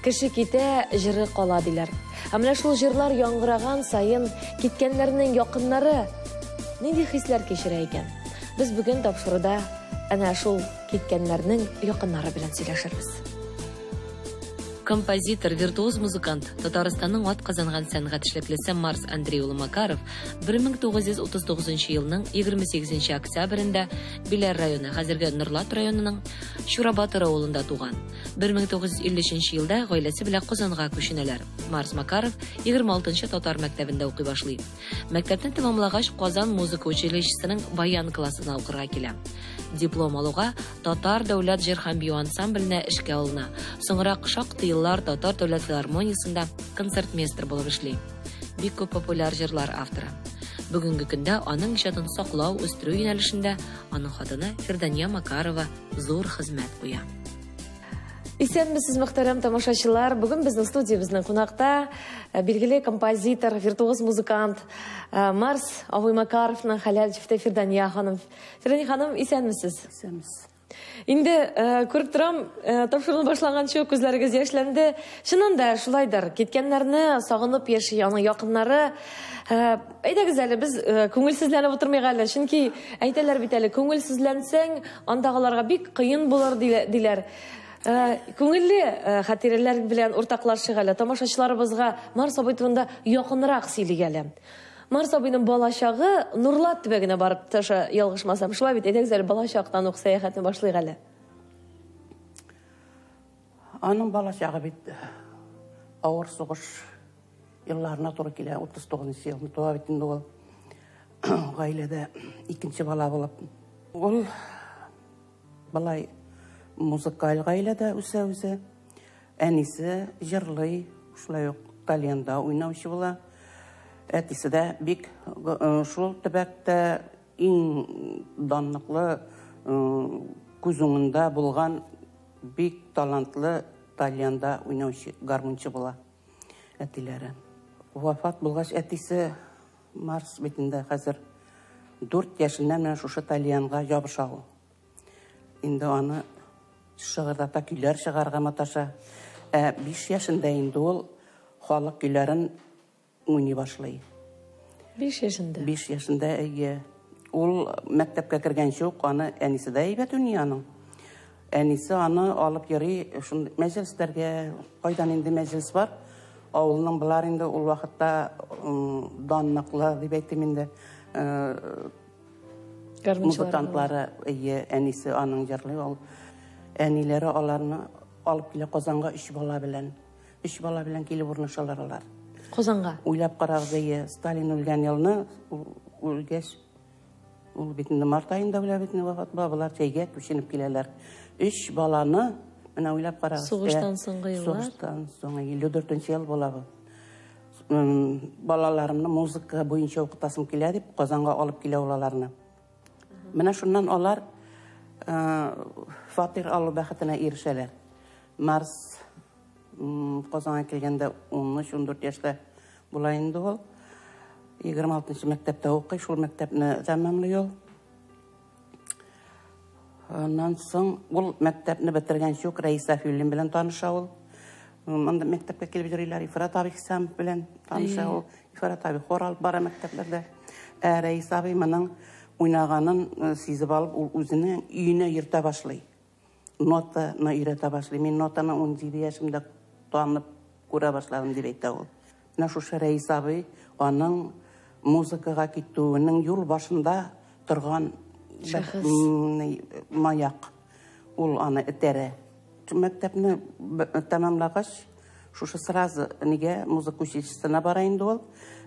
Кеше китә, җыры кала диләр. Ә менә шул җырлар яңгыраган саен киткәннәрнең якыннары нинди хисләр кичерә икән? Без бүген тапшыруда әнә шул киткәннәрнең якыннары белән сөйләшербез. Композитор, виртуоз музыкант, Татарстанның атказанган сәнгать эшлеклесе Марс Андрей улы Макаров 1939 елның 28 октябрендә Биләр районы, хәзерге Норлат районының Чурабатыр авылында туган. 1953 елда гаиләсе белән Казанга күченәләр. Марс Макаров 26 татар мәктәбендә укый башлый. Мәктәпне тәмамлагач, Казан музыка училищесының баян классына укырга килә. Диплом алуга Татар дәүләт җыр һәм бию ансамбленә эшкә алына. Соңрак шактый еллар Татар дәүләт филармониясендә концертмейстер булып эшли. Бик күп популяр җырлар авторы. Бүгенге көндә аның иҗатын саклау, үстерү юнәлешендә аның хатыны Фирдания Макарова зур хезмәт куя. Исәнмесез, мөхтәрәм тамашачылар. Бүген безнең студиябезнең кунакта билгеле композитор, виртуоз музыкант Марс абый Макаровның хәләл җефете Фирдания ханым. Фирдания ханым, исәнмесез. Исәнмесез. Инде күреп торам, тапшыруны башланганчы ук күзләрегез яшьләнде. Чыннан да шулайдыр. Киткәннәрне сагынып яши аның якыннары. Әйдәгез әле, без күңелсезләнеп утырмыйк әле. Чөнки әйтәләр бит әле, күңелсезләнсәң, андагыларга бик кыен булыр диләр. Күңелле хатирәләр белән уртаклашыйк әле. Тамашачыларыбызга Марс абый турында якынрак сөйлик әле. Марс абыйның балачагы Нурлат төбәгенә барып таша, ялгышмасам. Шулай бит, әйдәгез әле балачактан ук сәяхәтне башлыйк әле. Аның балачагы бит авыр сугыш елларына туры килә. 39 елны туа бит инде ул. Гаиләдә икенче бала булып. Ул былай музыкаль гаиләдә үсә үзе. Әнисе җырлый, шулай ук тальянда уйнаучы була. Әтисе дә бик шул төбәктә иң данлыклы, күз уңында булган бик талантлы тальянда уйнаучы гармунчы була әтиләре. Вафат булгач, әтисе Марс бит инде хәзер 4 яшеннән менә шушы тальянга ябыша ул. Инде аны шыгырдата көйләр чыгарга маташа. Ә 5 яшендә инде ул халык көйләрен уйный башлый. 5 яшендә? 5 яшендә, әйе. Ул мәктәпкә кергәнче үк аны әнисе дә әйбәт уйный аның. Әнисе аны алып йөри шундый мәҗлесләргә, кайдан инде мәҗлес бар. Авылның болар инде ул вакытта данлыклы дип әйтим инде. Музыкантлары, әйе, әнисе аның җырлый ул. Әниләре аларны алып килә Казанга 3 бала белән. 3 бала белән килеп урнашалар алар. Казанга? Уйлап карагыз, әйе, Сталин үлгән елны, үлгәч, ул бит инде март аенда үлә бит инде вафат була, болар җәйгә күченеп киләләр. 3 баланы, менә уйлап карагыз. Сугыштан соңгы еллар? Сугыштан соң, 54 ел була бу. Балаларымны музыка буенча укытасым килә дип, Казанга алып килә ул аларны. Менә шуннан алар фатир алу бәхетенә ирешәләр. Марс Казанга килгәндә 13-14 яшьтә була инде ул. 26 мәктәптә укый, шул мәктәпне тәмамлый ул. Аннан соң ул мәктәпне бетергәнче үк Рәис Сафиуллин белән таныша ул. Монда мәктәпкә килеп йөриләр, Ифрат абый Хисамов белән таныша ул. Ифрат абый хор алып бара мәктәпләрдә. Ә Рәис абый моның уйнаганын сизеп алып, ул үзенең өенә йөртә башлый. Нотаны өйрәтә башлый. Мин нотаны 17 яшемдә танып күрә башладым дип әйтә ул. Менә шушы Рәис абый аның музыкага китүенең юл башында торган шәхес. Маяк. Ул аны этәрә. Мәктәпне тәмамлагач, шушы сразу нигә музыка училищесына бара инде ул.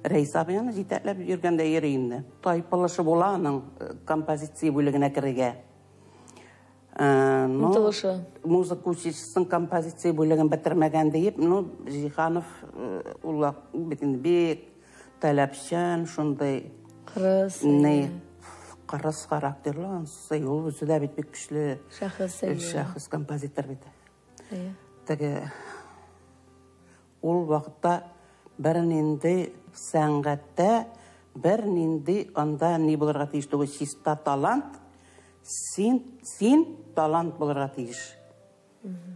Рәис абый аны җитәкләп йөргәндә йөри инде. Тайпылышы була аның композиция бүлегенә керергә. Омтылышы. Музыка училищесының композиция бүлеген бетермәгән диеп, Җиһанов ул бит инде бик таләпчән, шундый кырыс, кырыс характерлы, ансы ул үзе дә бит бик көчле шәхес, әйе. Шәхес композитор бит. Әйе. Теге ул вакытта бернинди сәнгатьтә, бернинди анда ни булырга тиеш түгел, чиста талант, син талант булырга тиеш.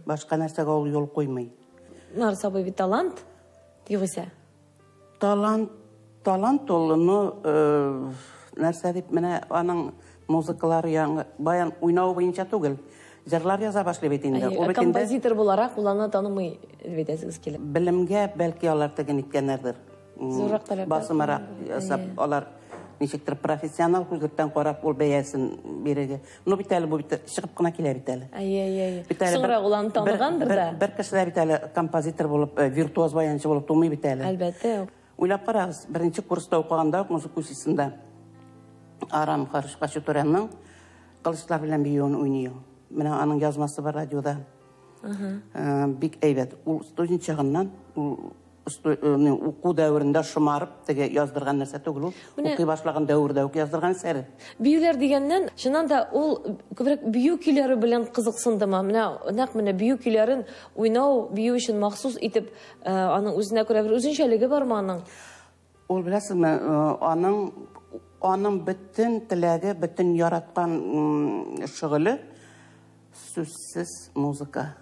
Башка нәрсәгә ул юл куймый. Марс абый бит талант, югыйсә. Талант, талант ул, но нәрсә дип, менә аның музыкалары яңы, баян уйнау буенча түгел. Җырлар яза башлый бит инде. Ул бит инде композитор буларак ул аны танымый дип әйтәсегез килә. Белемгә бәлки алар теге ниткәннәрдер. Зуррак таләпләр. Басымрак ясап, алар ничектер профессионал күзлектән карап ул бәясен бирергә. Ну бит әле бу бит чыгып кына килә бит әле. Әйе, әйе, әйе. Соңрак ул аны таныгандыр да. Бер кеше дә бит әле композитор булып, виртуоз баянчы булып тумый бит әле. Әлбәттә. Уйлап карагыз, беренче курста укыганда ук музыка училищесында Арам Хачатурянның кылычлар белән биюен уйный. Менә аның язмасы бар радиода. Бик әйбәт. Ул студент чагыннан, ул уку дәверендә шомарып теге яздырган нәрсә түгел ул. Укый башлаган дәвердә үк яздырган әсәре. Биюләр дигәннән, чыннан да ул күбрәк бию көйләре белән кызыксындымы? Менә нәкъ менә бию көйләрен уйнау, бию өчен махсус итеп, аның үзенә күрә бер үзенчәлеге бармы аның? Ул беләсезме, аның бөтен теләге, бөтен яраткан шөгыле сүзсез музыка.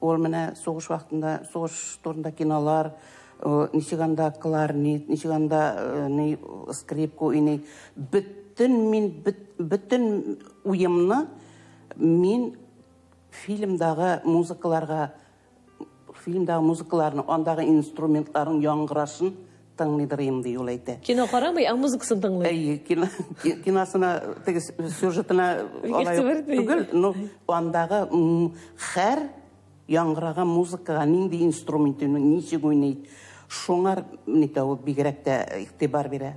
Ул менә сугыш вакытында, сугыш турында кинолар, ничек анда кларнет, ничек анда ни скрипка уйный. Бөтен мин, бөтен уемны мин фильмдагы музыкаларга, фильмдагы музыкаларны, андагы инструментларның яңгырашын тыңлыйдыр ди ул әйтә. Кино карамый, ә музыкасын тыңлый. Әйе, киносына, теге сюжетына алай түгел, но андагы һәр яңгыраган музыкага нинди инструментны ничек уйный, шуңар нитә ул бигрәк тә игътибар бирә.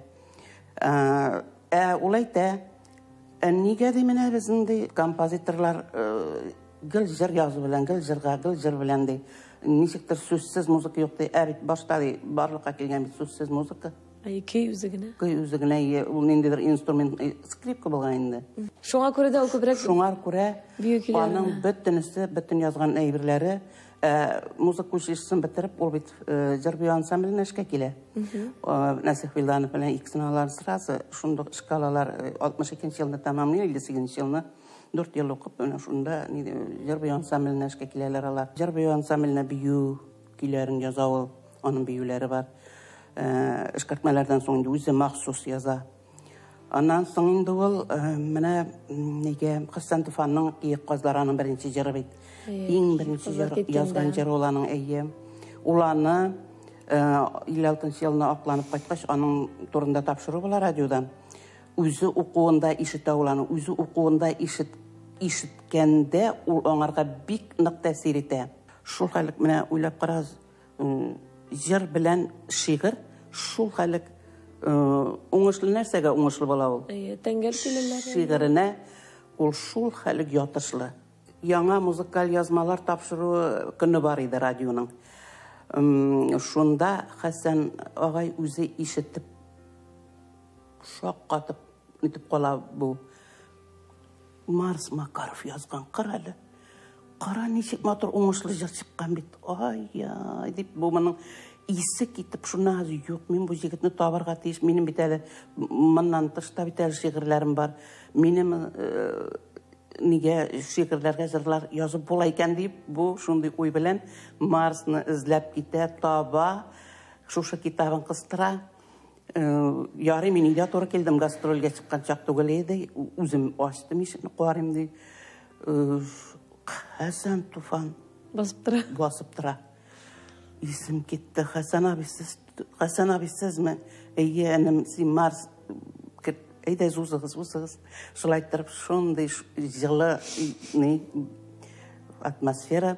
Ул әйтә, нигә ди менә безнең ди композиторлар гел җыр язу белән, гел җырга, гел җыр белән ди. Ничектер сүзсез музыка юк ди. Ә бит башта ди барлыкка килгән бит сүзсез музыка. Әй, көй үзе генә. Көй үзе генә, ул ниндидер инструмент, скрипка булган инде. Шуңа күрә дә ул күбрәк Шуңа күрә бию көйләренә. аның бөтенесе, бөтен язган әйберләре, музыка училищесын бетереп, ул бит җыр бию ансамбленә эшкә килә. Нәсих Вилданов белән икесен алар сразу шундук эшкә алалар. Алтмыш икенче елны тәмамлый, илле сигезенче елны 4 ел укып, менә шунда җыр бию ансамбленә эшкә киләләр алар. Җыр бию ансамбленә бию көйләрен яза ул, аның биюләре бар. Эшкәртмәләрдән соң инде үзе махсус яза. Аннан соң инде ул, менә нигә Хәсән Туфанның Киек казлары аның беренче җыры бит. Иң беренче җыр язган җыры ул аның, әйе. Ул аны илле алтынчы елны акланып кайткач, аның турында тапшыру була радиодан. Үзе укуында ишетә ул аны, үзе укуында ишеткәндә ул аңарга бик нык тәэсир итә. Шул хәлек менә уйлап карагыз, җыр белән шигырь шул хәлек уңышлы нәрсәгә уңышлы була ул. Әйе, тәңгәл киләләр. Шигыренә ул шул хәлек ятышлы. Яңа музыкаль язмалар тапшыру көне бар иде радионың. Шунда Хәсән агай үзе ишетеп, шаккатып нитеп кала бу. Марс Макаров язган, кара әле. Кара ничек матур уңышлы җыр чыккан бит. Ай-яй дип бу моның исе китеп, шуннан юк, мин бу егетне табарга тиеш. Минем бит әле моннан тыш та бит әле шигырьләрем бар. Минем нигә шигырьләргә җырлар язып була икән дип, бу шундый уй белән Марсны эзләп китә, таба, шушы китабын кыстыра. Ярый, мин өйдә туры килдем, гастрольгә чыккан чак түгел иде. Үзем ачтым ишекне, карыйм ди. Хәсән Туфан басып тора. Басып тора. Исем китте. Хәсән абый, сез, Хәсән абый, сезме? Әйе, энем, син Марс Әйдә, узыгыз, узыгыз. Шулай иттереп, шундый җылы атмосфера.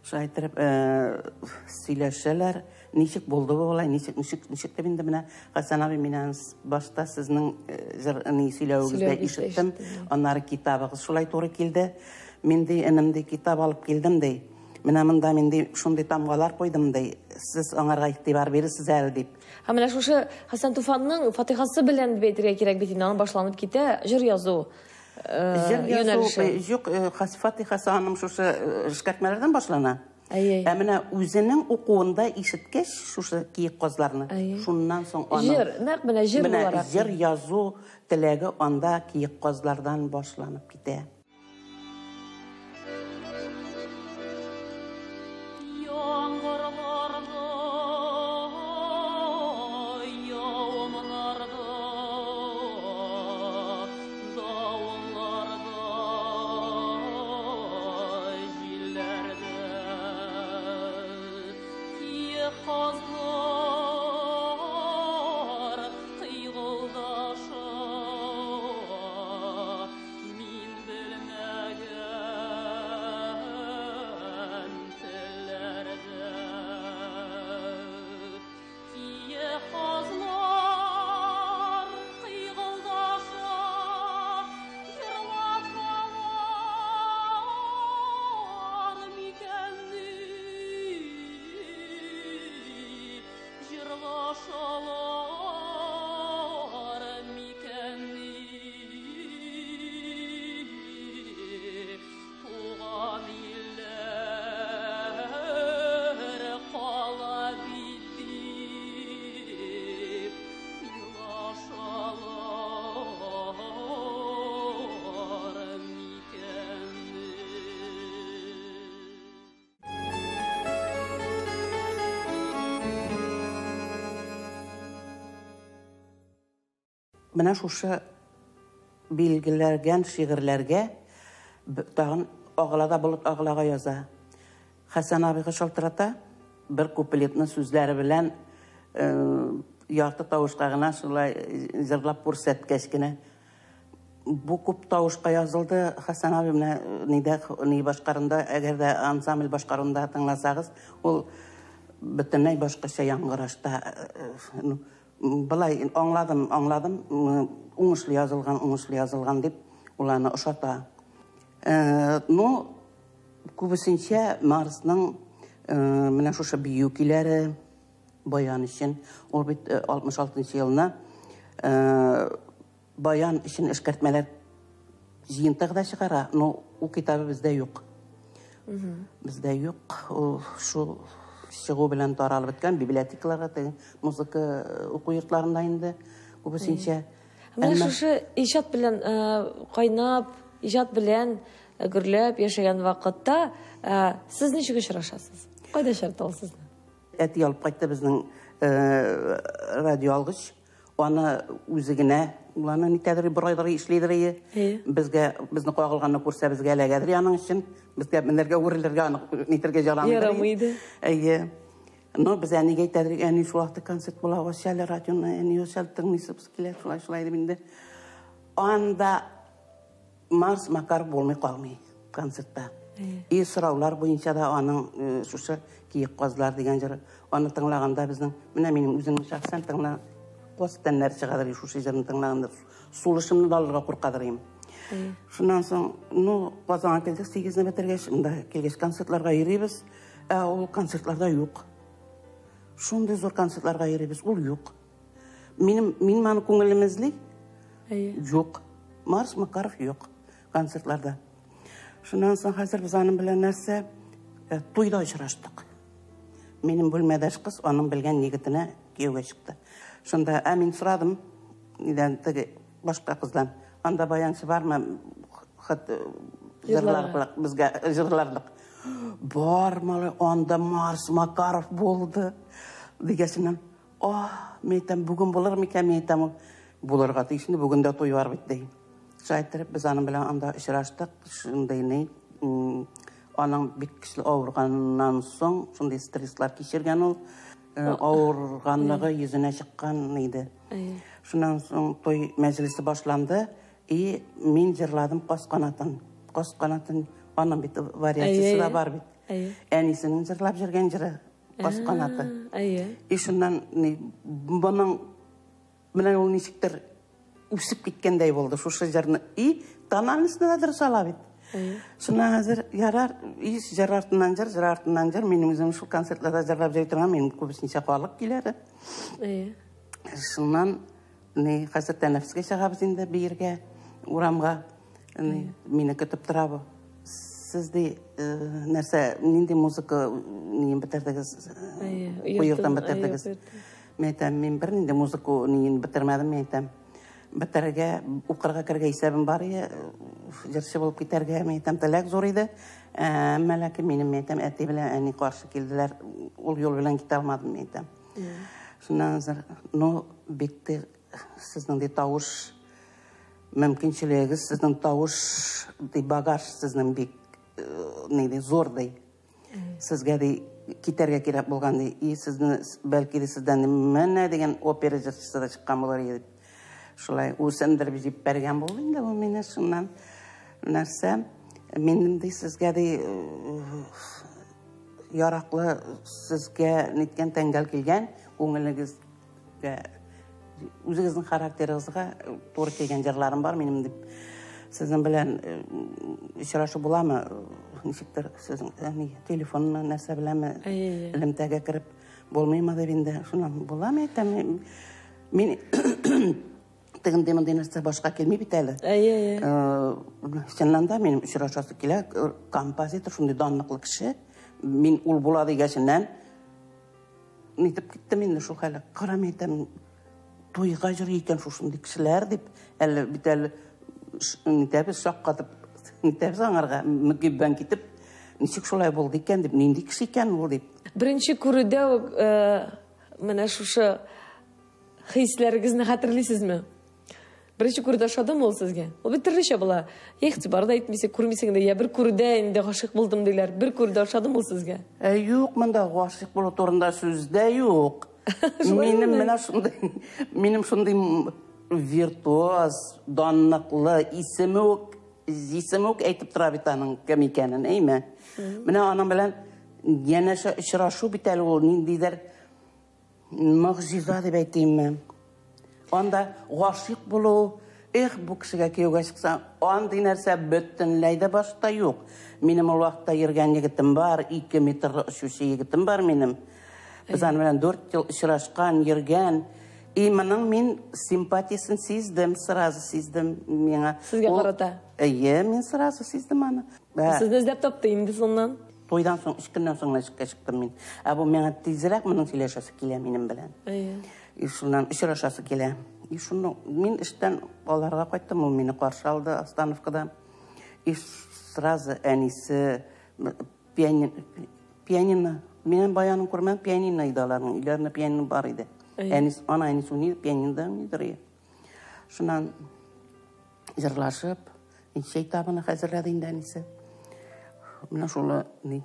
Шулай иттереп сөйләшәләр. Ничек булды бу болай, ничек, ничек, ничек дип инде менә Хәсән абый, мин башта сезнең җыр ни сөйләвегездә ишеттем. Аннары китабыгыз шулай туры килде. Мин ди, энем ди, китап алып килдем ди. Менә монда мин ди шундый тамгалар куйдым ди. Сез аңарга игътибар бирерсез әле дип. Һәм менә шушы Хәсән Туфанның фатихасы белән дип әйтергә кирәк бит инде, аның башланып китә җыр язу. Җыр язу юк, фатихасы аның шушы эшкәртмәләрдән башлана. Ә менә үзенең укуында ишеткәч шушы киек казларны, шуннан соң аның җыр, нәкъ менә җыр буларак. Җыр язу теләге анда киек казлардан башланып китә. Менә шушы билгеләнгән шигырьләргә тагын агыла да болыт агылага яза. Хәсән абыйга шалтырата, бер куплетны сүзләре белән ярты тавышка гына шулай җырлап күрсәткәч кенә. Бу күп тавышка язылды. Хәсән абый менә нидә, ни башкарында, әгәр дә ансамбль башкаруында тыңласагыз, ул бөтенләй башкача яңгырашта. Былай аңладым, аңладым, уңышлы язылган, уңышлы язылган дип ул аны ошата. Ну, күбесенчә Марсның менә шушы бию көйләре баян өчен, ул бит 66 елны баян өчен эшкәртмәләр җыентыгы да чыгара, но ул китабы бездә юк. Бездә юк, ул шул чыгу белән таралып беткән библиотекаларга, теге музыка уку йортларында инде күбесенчә. Менә шушы иҗат белән кайнап, иҗат белән гөрләп яшәгән вакытта сез ничек очрашасыз? Кайда очрата ул сезне? Әти алып кайтты безнең радио алгыч. Аны үзе генә, ул аны нитәдер, борайдыр, эшлидер ие. Безгә, безне кагылганны күрсә, безгә эләгәдер аның өчен. Безгә менәргә, үрелергә, аны нитәргә ярамыйдыр. Ярамый иде. Әйе. Но без әнигә әйтәдер, әни шул вакытта концерт була, ача әле радионы, әни ача әле, тыңлыйсыбыз килә, шулай, шулай дип инде. Анда Марс Макаров булмый калмый концертта. И сораулар буенча да аның шушы Киек казлар дигән җыры, аны тыңлаганда безнең, менә минем үземнең шәхсән тыңла, каз тәннәр чыгадыр, шушы җырны тыңлаганда сулышымны да алырга куркадыр идем. Шуннан соң, ну, Казанга килдек, 8-не бетергәч, монда килгәч концертларга йөрибез, ә ул концертларда юк. Шундый зур концертларга йөрибез, ул юк. Минем, мин аны күңелем эзли. Юк. Марс Макаров юк концертларда. Шуннан соң хәзер без аның белән нәрсә, туйда очраштык. Минем бүлмәдәш кыз аның белгән егетенә кияүгә чыкты. Шунда, ә мин сорадым, нидән теге башка кыздан, анда баянчы бармы, хат җырларлык, безгә җырларлык. Бар, малай, анда Марс Макаров булды. Дигәсеннән, ах, мин әйтәм, бүген булыр микән, мин әйтәм, ул булырга тиеш инде, бүген дә туй бар бит, ди. Шулай иттереп, без аның белән анда очраштык. Шундый ни, аның бик көчле авырганнан соң, шундый стресслар кичергән ул. Авырганлыгы йөзенә чыккан иде. Шуннан соң туй мәҗлесе башланды, и мин җырладым Каз канатын. Каз канатын, аның бит вариациясе дә бар бит. Әнисенең җырлап йөргән җыры Каз канаты. И шуннан моның менә ул ничектер үсеп киткәндәй булды шушы җырны. И тональностьны да дөрес ала бит. Шуннан хәзер ярар, и җыр артыннан җыр, җыр артыннан җыр. Минем үзем шул концертларда җырлап йөри торган, минем күбесенчә халык килә. Шуннан ни хәзер тәнәфескә чыгабыз инде биергә, урамга. Мине көтеп тора бу. Сез ди, нәрсә, нинди музыка ниен бетердегез? Уйыртан бетердегез. Мин әйтәм, мин бернинди музыка ниен бетермәдем, мин әйтәм. Бетерергә, укырга керергә исәбем бар иде, җырчы булып китәргә, мин әйтәм, теләк зур иде. Әмма ләкин минем, мин әйтәм, әти белән әни каршы килделәр, ул юл белән китә алмадым, мин әйтәм. Шуннан хәзер, ну, бик тә сезнең ди тавыш мөмкинчелегегез, сезнең тавыш ди багаж сезнең бик ни ди зур ди. Сезгә ди китәргә кирәк булган ди. И сезне бәлки ди сездән менә дигән опера җырчысы да чыккан булыр иде. Шулай үсендереп җибәргән булды инде ул мине шуннан нәрсә. Минем ди сезгә ди яраклы, сезгә ниткән тәңгәл килгән, күңелегезгә, үзегезнең характерыгызга туры килгән җырларым бар минем дип. Сезнең белән очрашу буламы? Ничектер сезнең телефонны нәрсә беләнме элемтәгә кереп булмыймы дип инде. Шуннан буламы әйтәм. Мин тегенде мондый нәрсә башка килми бит әле. Чыннан да минем очрашасы килә, композитор шундый данлыклы кеше. Мин ул була дигәченнән нитеп киттем инде шул хәле. Карам әйтәм, туйга йөри икән шушындый кешеләр дип, әле бит әле нитәбез шаккатып, нитәбез аңарга мөкиббән китеп, ничек шулай булды икән дип, нинди кеше икән ул дип. Беренче күрүдә үк менә шушы хисләрегезне хәтерлисезме? Беренче күрүдә ошадымы ул сезгә? Ул бит төрлечә була. Я игътибар да итмисең, күрмисең дә, я бер күрүдә инде гашыйк булдым диләр. Бер күрүдә ошадымы ул сезгә? Юк, монда гашыйк булу турында сүз дә юк. Минем менә шундый, минем шундый виртуоз, данлыклы исеме үк, исеме үк әйтеп тора бит аның кем икәнен, әйме? Менә аның белән янәшә очрашу бит әле ул ниндидер могҗиза дип әйтимме? Анда гашыйк булу, эх, бу кешегә кияүгә чыксаң, андый нәрсә бөтенләй дә башта юк. Минем ул вакытта йөргән егетем бар, 2 метрлы очучы егетем бар минем. Без аның белән 4 ел очрашкан, йөргән. И моның мин симпатиясен сиздем, сразу сиздем миңа. Сезгә карата? Әйе, мин сразу сиздем аны. Сезне эзләп тапты инде соннан? Туйдан соң, 3 көннән соң эшкә чыктым мин. Ә бу миңа тизрәк моның сөйләшәсе килә минем белән. И шуннан очрашасы килә. И шуннан мин эштән аларга кайттым, ул мине каршы алды остановкада. И сразу әнисе пианино, минем баянын күрмәдем, пианино иде аларның, өйләрендә пианино бар иде. Әнисе, ана әнисе уйный, пианинода уйныйдыр иде. Шуннан җырлашып, чәй табыны хәзерләде инде әнисе. Менә шулай ни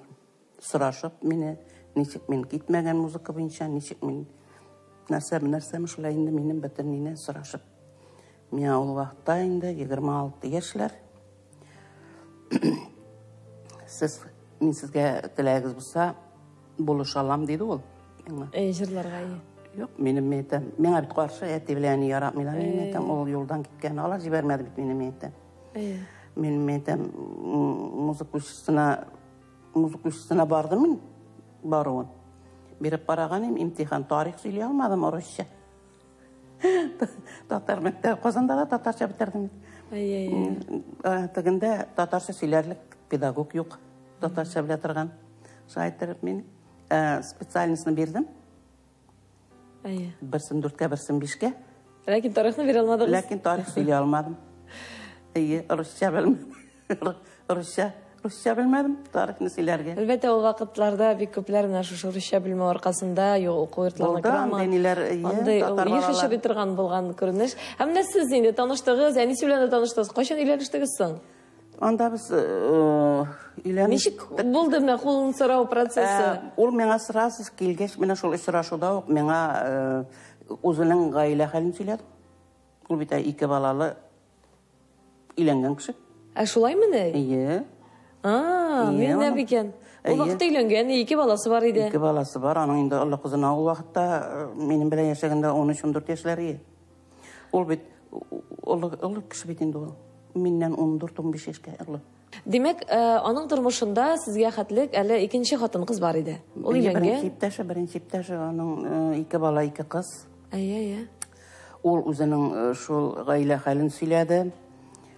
сорашып мине, ничек мин китмәгән музыка буенча, ничек мин нәрсә, нәрсәме шулай инде минем бөтен мине сорашып. Миңа ул вакытта инде 26 яшьләр. Сез, мин сезгә теләгегез булса, булыша алам, диде ул. Әй, җырларга, әйе. Юк, минем мин әйтәм, миңа бит каршы әти белән әни яратмыйлар, мин әйтәм, ул юлдан киткән, алар җибәрмәде бит мине, мин әйтәм. Мин, мин әйтәм, музыка училищесына бардым мин, баруын. Биреп караган идем, имтихан, тарих сөйли алмадым урысча. Татар мәктәбе, Казанда да татарча бетердем. Тегендә татарча сөйләрлек педагог юк, татарча белә торган. Шулай итеп мин специальностьны бирдем. Берсен 4-кә, берсен 5-кә. Ләкин тарихны бирә алмадыгыз. Ләкин тарих сөйли алмадым. Әйе, русча белмәдем. Русча белмәдем, тарихны сөйләргә. Әлбәттә, ул вакытларда бик күпләр менә шушы русча белмәү аркасында юк уку йортларына Булды, керә алмаган. андый ниләр, әйе, Андый татар еш балалар. очрый торган булган күренеш. Һәм менә сез инде таныштыгыз, әнисе белән дә таныштыгыз. Кайчан өйләнештегез соң? Анда без өйләнештек. Ничек булды менә кулын сорау процессы? Ул миңа сразу килгәч, менә шул очрашуда ук миңа үзенең гаилә хәлен сөйләде. Ул бит 2 балалы өйләнгән кеше. Ә шулаймыни? Әйе. Мин дә бикән. Ул вакытта өйләнгән, 2 баласы бар иде. 2 баласы бар, аның инде олы кызына ул вакытта минем белән яшәгәндә 13-14 яшьләре иде. Ул бит олы кеше бит инде ул. Миннән 14-15 яшькә олы. Димәк, аның тормышында сезгә хәтлек әле икенче хатын-кыз бар иде. Ул өйләнгән. Беренче иптәше, аның 2 бала, 2 кыз. Әйе, әйе. Ул үзенең шул гаилә хәлен сөйләде.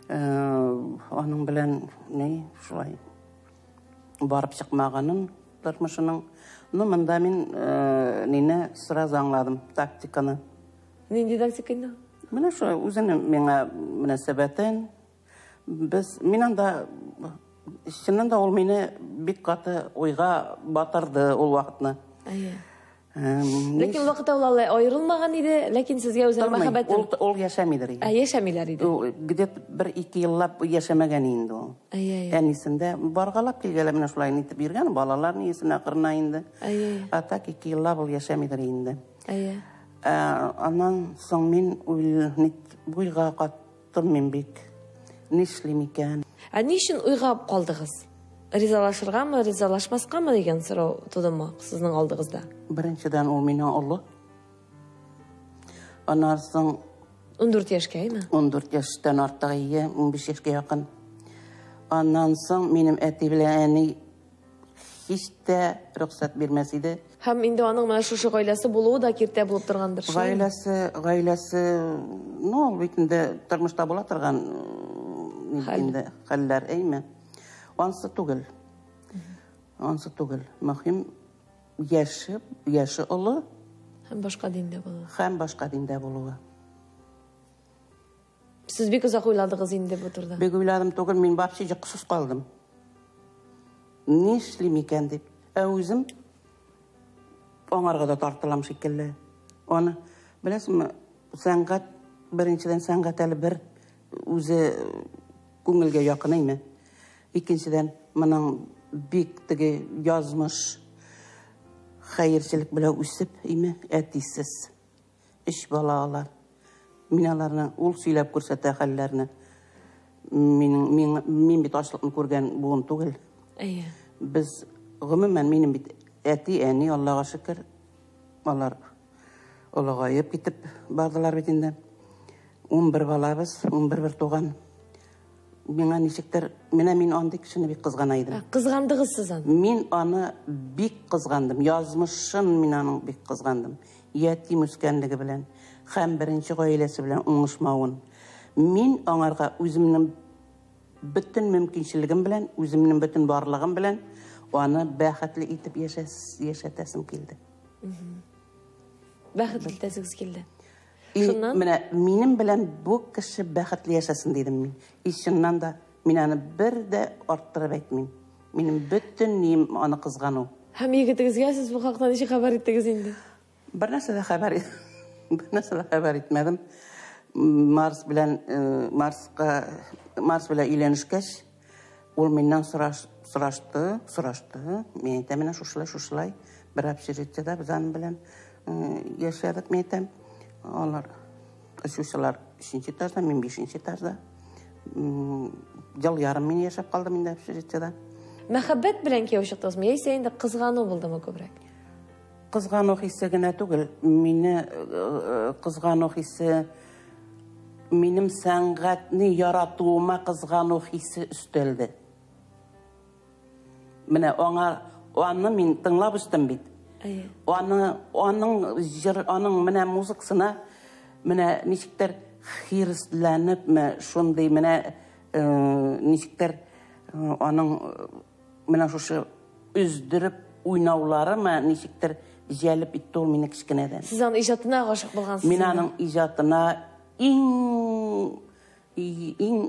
Аның белән ни шулай барып чыкмаганын тормышының. Ну, монда мин нине сразу аңладым, тактиканы. Нинди тактика инде? Менә шул үзенең миңа мөнәсәбәтен. Мин анда, чыннан да ул мине бик каты уйга батырды ул вакытны. Әйе. Ләкин ул вакытта ул алай аерылмаган иде, ләкин сезгә үзенең мәхәббәтен Ул яшәмидер инде. Ә, яшәмиләр иде. Ул где-то 1-2 еллап яшәмәгән инде ул. Әйе, әйе. Әнисендә баргалап килгәләп менә шулай итеп йөргән, балалар нисенә кырына инде. Әйе, әйе. А так 2 еллап ул яшәмидер инде. Әйе. Аннан соң мин уйга каттым мин бик. Нишлим икән? Ә ни өчен уйга калдыгыз? Ризалашыргамы, ризалашмаскамы дигән сорау тудымы сезнең алдыгызда? Беренчедән ул миннән олы. Аннан соң 14 яшькә, әйме? 14 яшьтән артык ие, 15 яшькә якын. Аннан соң минем әти белән әни һич тә рөхсәт бирмәс иде. Һәм инде аның менә шушы гаиләсе булуы да киртә булып торгандыр, шулаймы? Гаиләсе, ну, ул бит инде тормышта була торган инде хәлләр, әйме? Ансы түгел. Ансы түгел. Мөһим яше олы. Һәм башка диндә булуы. Һәм башка диндә булуы. Сез бик озак уйладыгыз инде бу турыда. Бик уйладым түгел, мин вообще йокысыз калдым. Нишлим икән дип. Ә үзем аңарга да тартылам шикелле. Аны, беләсезме, сәнгать, беренчедән сәнгать әле бер үзе күңелгә якын әйме. Икенчедән, моның бик теге язмыш хәерчелек белән үсеп, әйме, әтисез. 3 бала алар. Мин аларны ул сөйләп күрсәтә хәлләрне. Мин бит ачлыкны күргән буын түгел. Әйе. Без гомумән минем бит әти, әни, Аллага шөкер, алар олыгаеп китеп бардылар бит инде. 11 балабыз, 11 бер туган. Миңа ничектер, менә мин андый кешене бик кызгана идем. Кызгандыгыз сез аны? Мин аны бик кызгандым. Язмышын мин аның бик кызгандым. Ятим үскәнлеге белән һәм беренче гаиләсе белән уңышмавын. Мин аңарга үземнең бөтен мөмкинчелегем белән, үземнең бөтен барлыгым белән аны бәхетле итеп яшәтәсем килде. Бәхетле итәсегез килде. Шуннан? Менә минем белән бу кеше бәхетле яшәсен дидем мин. И чыннан да мин аны бер дә арттырып әйтмим. Минем бөтен нием аны кызгану. Һәм егетегезгә сез бу хакта ничек хәбәр иттегез инде? Бер нәрсә дә хәбәр хәбәр итмәдем. Марс белән Марс белән өйләнешкәч, ул миннән сорашты. Мин әйтәм, менә шушылай, бер общежитиедә без аның белән яшәдек, мин әйтәм. Алар очучылар 3-нче этажда, мин 5-нче этажда. Ел ярым мин яшәп калдым инде общежитиедә. Мәхәббәт белән кияү чыктыгызмы, яисә инде кызгану булдымы күбрәк? Кызгану хисе генә түгел, мине кызгану хисе, минем сәнгатьне яратуыма кызгану хисе өстәлде. Менә аны мин тыңлап үстем бит. Аның җыр, аның менә музыкасына менә ничектер хирсләнеп, шундый менә ничектер аның менә шушы өздереп уйнауларымы ничектер җәлеп итте ул мине кечкенәдән. Сез аның иҗатына гашык булгансыз. Мин аның иҗатына иң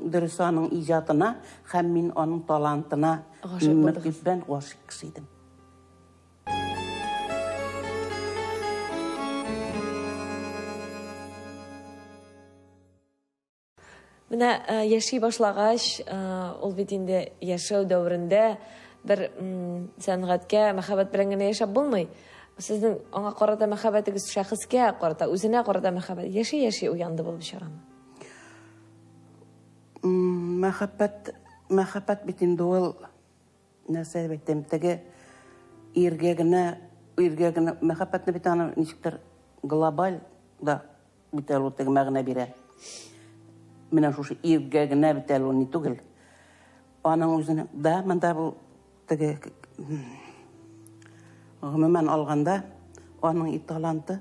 дөресе аның иҗатына һәм мин аның талантына мөкиббән гашык кеше идем. Менә яши башлагач, ул бит инде яшәү дәверендә бер сәнгатькә мәхәббәт белән генә яшәп булмый. Сезнең аңа карата мәхәббәтегез шәхескә карата, үзенә карата мәхәббәт яши-яши уянды булып чыгамы? Мәхәббәт, мәхәббәт бит инде ул нәрсә дип әйтәм, теге иргә генә, иргә генә мәхәббәтне бит аны ничектер глобаль да бит әле ул теге мәгънә бирә. Менә шушы иргә генә бит әле ул ни түгел. Аның үзенең да монда бу теге гомумән алганда аның и таланты,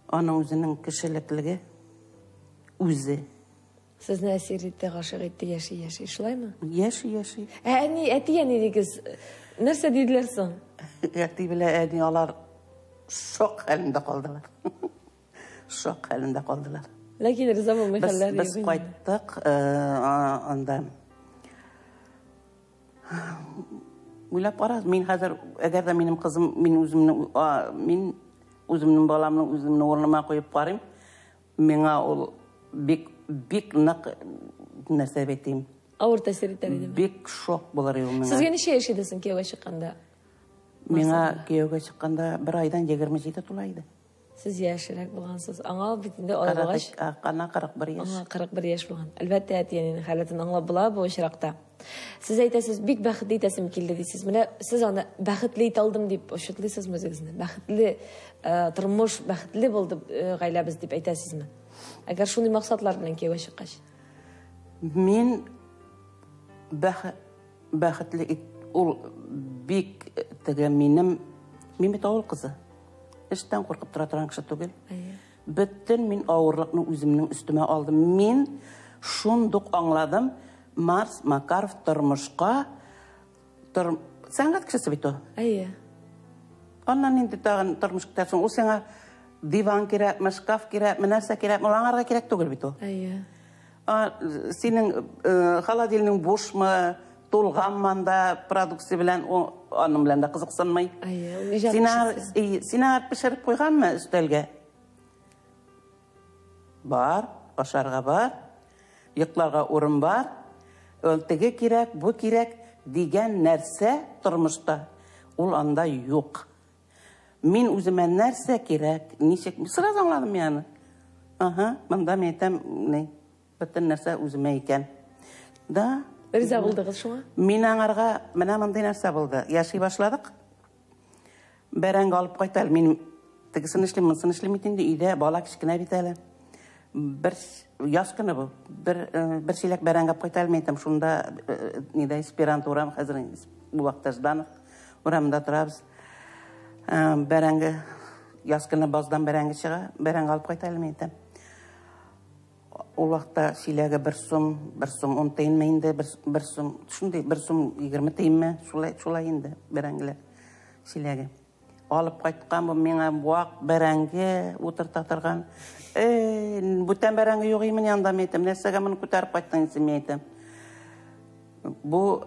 аның үзенең кешелеклеге үзе. Сезне әсир итте, гашыйк итте, яши, яши, шулаймы? Яши, яши. Ә әни, әти әни дигез, нәрсә диделәр соң? Әти белән әни алар шок хәлендә калдылар. Шок хәлендә калдылар. Ләкин риза булмый хәлләр Без кайттык, анда. Уйлап кара, мин хәзер, әгәр дә минем кызым, мин үземне, мин үземнең баламны үземнең урыныма куеп карыйм, миңа ул бик, бик нык нәрсә дип әйтим. Авыр тәэсир итәр идеме? Бик шок булыр иде миңа. Сезгә ничә яшь иде соң кияүгә чыкканда? Миңа кияүгә чыкканда бер айдан 27 тула иде. Сез яшьрәк булгансыз. Аңа бит инде алай булгач. Аңа 41 яшь. Аңа 41 яшь булган. Әлбәттә, әти-әнинең халәтен аңлап була бу очракта. Сез әйтәсез, бик бәхетле итәсем килде дисез. Менә сез аны бәхетле итә алдым дип отчетлыйсызмы үзегезне? Бәхетле тормыш, бәхетле булды гаиләбез дип әйтәсезме? Әгәр шундый максатлар белән кияүгә чыккач. Мин бәхетле ит, ул бик теге минем, мин бит авыл кызы. Эштән куркып тора торган кеше түгел. Бөтен мин авырлыкны үземнең өстемә алдым. Мин шундук аңладым, Марс Макаров тормышка сәнгать кешесе бит ул. Аннан инде тагын тормыш көтәсең. Ул сиңа диван кирәкме, шкаф кирәкме, нәрсә кирәкме, ул аңарга кирәк түгел бит ул. Синең холодильник бушмы, тулганмы анда продукция белән, ул аның белән дә кызыксынмый. Ул иҗат кешесе. Син аңар пешереп куйганмы өстәлгә? Бар, ашарга бар, йокларга урын бар, ул теге кирәк, бу кирәк дигән нәрсә тормышта ул анда юк. Мин үземә нәрсә кирәк, ничек, сразу аңладым мин аны. Ага, монда мин әйтәм, ни, бөтен нәрсә үземә икән. Да. Риза булдыгыз шуңа? Мин аңарга менә мондый нәрсә булды. Яши башладык. Бәрәңге алып кайта әле. Мин тегесен эшлим, монысын эшлим бит инде. Өйдә бала кечкенә бит әле. Бер яз көне бу. Бер чиләк бәрәңге алып кайта әле, мин әйтәм, шунда нидә Эсперанто урам, хәзер бу вакытта Жданов урамында торабыз. Бәрәңге, яз көне баздан бәрәңге чыга, бәрәңге алып кайта әле, мин әйтәм. Ул вакытта чиләге бер сум, бер сум ун тиенме инде, бер сум, шундый бер сум егерме тиенме, шулай, шулай инде бәрәңгеләр чиләге. Алып кайткан бу миңа вак бәрәңге утырта торган. Бүтән бәрәңге юк имен янда, мин әйтәм, нәрсәгә моны күтәреп кайттың син, мин әйтәм. Бу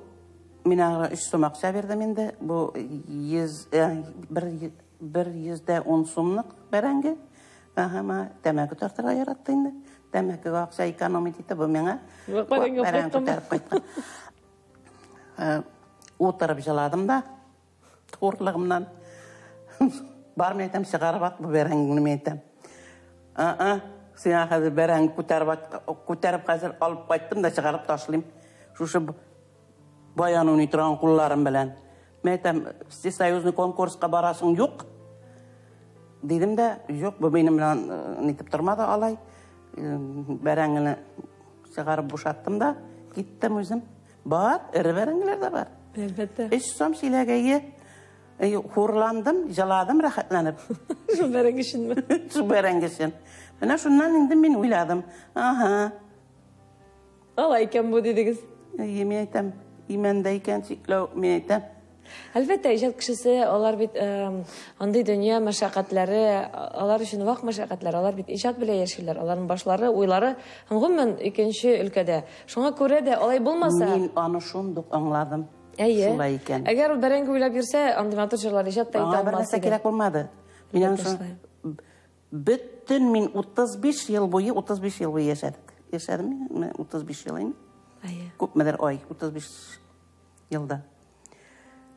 мин аңа өч сум акча бирдем инде. Бу йөз, бер, бер йөз дә ун сумлык бәрәңге. Ага, ма тәмәке тартырга яратты инде. Тәмәкегә акча экономить итте, бу миңа Вак бәрәңге вак бәрәңге кайткан. күтәреп кайткан. Утырып җыладым да, хурлыгымнан. Бар, мин әйтәм, чыгарып ат бу бәрәңгене, мин әйтәм. А-а, сиңа хәзер бәрәңге күтәреп ат, күтәреп хәзер алып кайттым да чыгарып ташлыйм. Шушы баян уйный торган кулларым белән. Мин әйтәм, всесоюзный конкурска барасың юк. Дидем дә, юк, бу минем белән нитеп тормады алай. Бәрәңгене чыгарып бушаттым да, киттем үзем. Бар, эре бәрәңгеләр дә бар. Әлбәттә. Өч сум чиләгәе. Хурландым, җыладым рәхәтләнеп. Шул бәрәңге өченме? Шул бәрәңге өчен. Менә шуннан инде мин уйладым. Ага. Алай икән бу дидегез. Әйе, мин әйтәм, имәндә икән чикләү, мин әйтәм. Әлбәттә, иҗат кешесе, алар бит андый дөнья мәшәкатьләре, алар өчен вак мәшәкатьләр, алар бит иҗат белән яшиләр, аларның башлары, уйлары һәм гомумән икенче өлкәдә. Шуңа күрә дә алай булмаса, Мин аны шундук аңладым. Әйе. Шулай икән. Әгәр ул бәрәңге уйлап йөрсә, андый матур җырлар иҗат та итә Аңа бер алмас нәрсә иде. кирәк булмады. Мин аны Әлбәттә, шулай. бөтен мин 35 ел буе, 35 ел буе яшәдек. Яшәдем мин, менә 35 ел инде. Әйе. Күпмедер ай, 35 елда.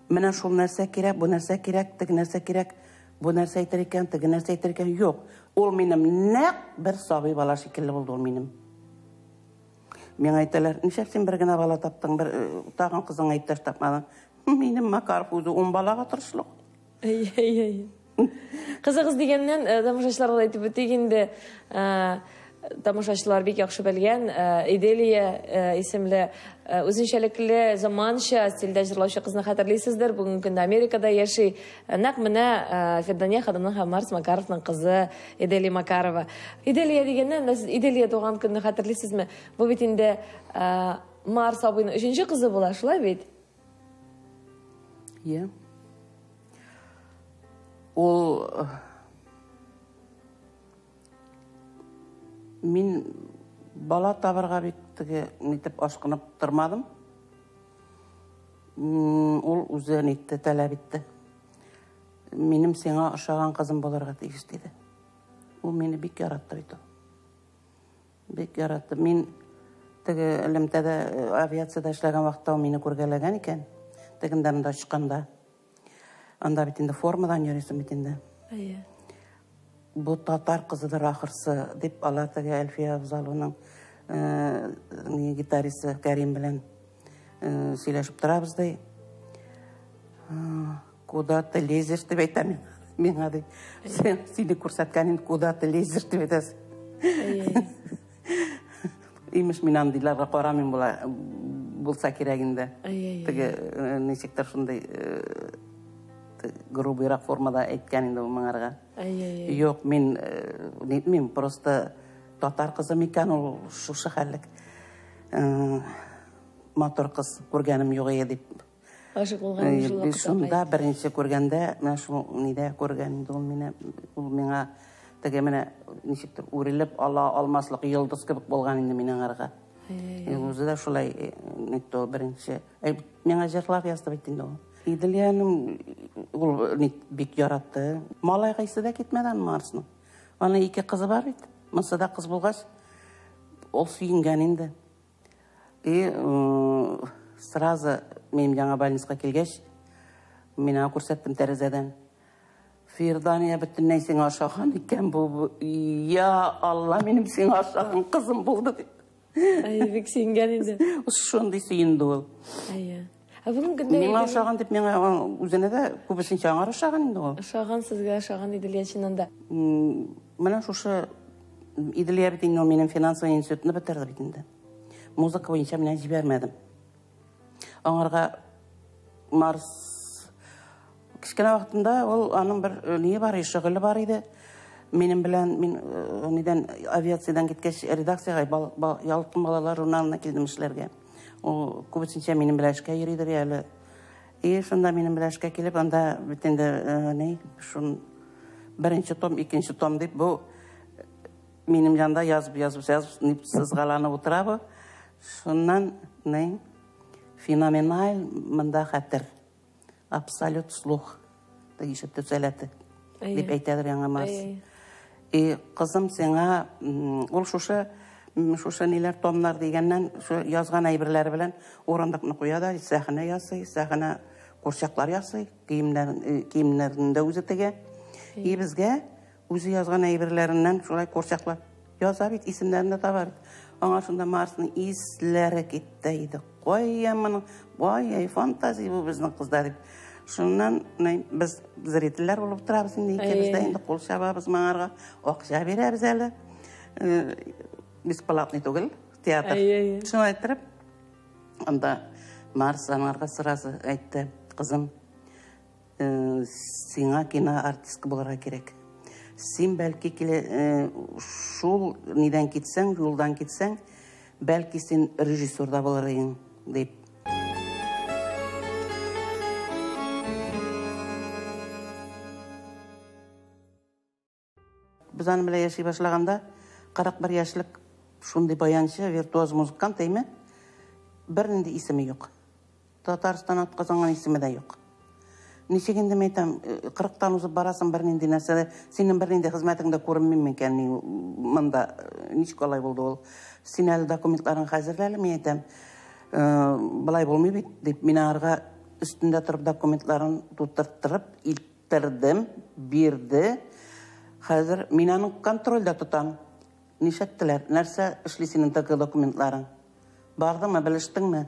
Менә шул нәрсә кирәк, бу нәрсә кирәк, теге нәрсә кирәк, бу нәрсә әйтер икән, теге нәрсә әйтер икән. Юк, ул минем нәкъ бер сабый бала шикелле булды ул минем. Миңа әйтәләр, нишләп син бер генә бала таптың, бер тагын кызыңа иптәш тапмадың? Минем Макаров үзе 10 балага тырышлык. Әй, әй, әй. Кызыгыз дигәннән, тамашачыларга да әйтеп үтик инде, тамашачылар бик яхшы белгән, Иделия исемле үзенчәлекле заманча стильдә җырлаучы кызны хәтерлисездер. Бүгенге көндә Америкада яши. Нәкъ менә Фирдания ханымның һәм Марс Макаровның кызы Иделия Макарова. Иделия дигәннән, менә сез Иделия туган көнне хәтерлисезме? Бу бит инде Марс абыйның өченче кызы була, шулай бит? Иә. Ул мин бала табырга бик теге нитеп ашкынып тормадым. Ул үзе нитте, таләп итте. Минем сиңа ошаган кызым булырга тиеш диде. Ул мине бик яратты бит ул. Бик яратты. Мин теге элемтәдә, авиациядә эшләгән вакытта ул мине күргәләгән икән. Тегендә монда очканда. Анда бит инде формадан йөрисең бит инде. Әйе. Бу татар кызыдыр ахырсы дип алар теге Әлфия Авзалованың гитаристы Кәрим белән сөйләшеп торабыз ди. Куда ты лезешь дип әйтә миңа ди. Син сине күрсәткән инде, куда ты лезешь дип әйтәсең. Әйе. Имеш, мин андыйларга карамыйм була, булса кирәк инде. Әйе. Теге ничектер шундый грубыйрак формада әйткән инде ул моңарга. Әйе. Юк, мин нитмим, просто татар кызы микән ул шушы хәллек. Матур кыз күргәнем юк иде дип. Гашык булган шул вакытта. Шунда беренче күргәндә, менә шул нидә күргән инде ул мине, ул миңа теге менә ничектер үрелеп ала алмаслык йолдыз кебек булган инде мин аңарга. Үзе дә шулай нитте ул беренче. Миңа җырлар язды бит инде ул. Иделияның ул бик яратты. Малайга исе дә китмәде аның Марсның. Аның ике кызы бар бит. Монсы да кыз булгач, ул сөенгән инде. И сразу минем яңа больницага килгәч, мин аңа күрсәттем тәрәзәдән. Фирдания бөтенләй сиңа ошаган икән бу. Я Алла, минем сиңа ошаган кызым булды дип. Әй, бик сөенгән инде. Шундый сөенде ул. Әйе. Ә бүгенге көндә миңа ошаган дип, миңа үзенә дә күбесенчә аңар ошаган инде ул. Ошаган сезгә, ошаган Иделия чыннан да. Менә шушы Иделия бит инде ул минем финансовый институтны бетерде бит инде. Музыка буенча менә җибәрмәдем. Аңарга Марс кечкенә вакытында ул аның бер ние бар, шөгыле бар иде. Минем белән мин нидән авиациядән киткәч редакциягә Ялкын балалар журналына килдем эшләргә. Ул күбесенчә минем белән эшкә йөридер әле. И шунда минем белән эшкә килеп, анда бит инде ни, шун беренче том, икенче том дип бу минем янда язып, язып, язып, дип сызгаланып утыра бу. Шуннан ни, феноменаль монда хәтер. Абсолют слух. Ишетү сәләте дип әйтәдер яңа Марс. И кызым сиңа ул шушы шушы ниләр томнар дигәннән шу язган әйберләре белән урындыкны куя да сәхнә ясый, сәхнә курчаклар ясый, киемнәрен дә үзе тегә. И безгә үзе язган әйберләреннән шулай курчаклар яза бит, исемнәрен дә таба бит. Аңа шунда Марсның исләре китте иде. Кая моның, ай, фантазия бу безнең кызда дип. Шуннан без зрительләр булып торабыз инде, икебез дә инде кул чабабыз моңарга, акча бирәбез әле. Бесплатный түгел, театр. Шулай иттереп, анда Марс аңарга сразу әйтте, кызым, сиңа кино артистка булырга кирәк. Син бәлки шул нидән китсәң, юлдан китсәң, бәлки син режиссер да булыр идең, дип. Без аның белән яши башлаганда, 41 яшьлек шундый баянчы, виртуоз музыкант, әйме? Бернинди исеме юк. Татарстан атказанган исеме дә юк. Ничек инде мин әйтәм, 40-тан узып барасың бернинди нәрсәдә, синең бернинди хезмәтең дә күренми микән ни монда, ничек алай булды ул? Син әле документларың хәзерлә әле, мин әйтәм, былай булмый бит, дип мин аңарга өстендә торып документларын тутырттырып илттердем, бирде. Хәзер мин аны контрольдә тотам. Нишләттеләр? Нәрсә эшли синең теге документларың? Бардыңмы, белештеңме?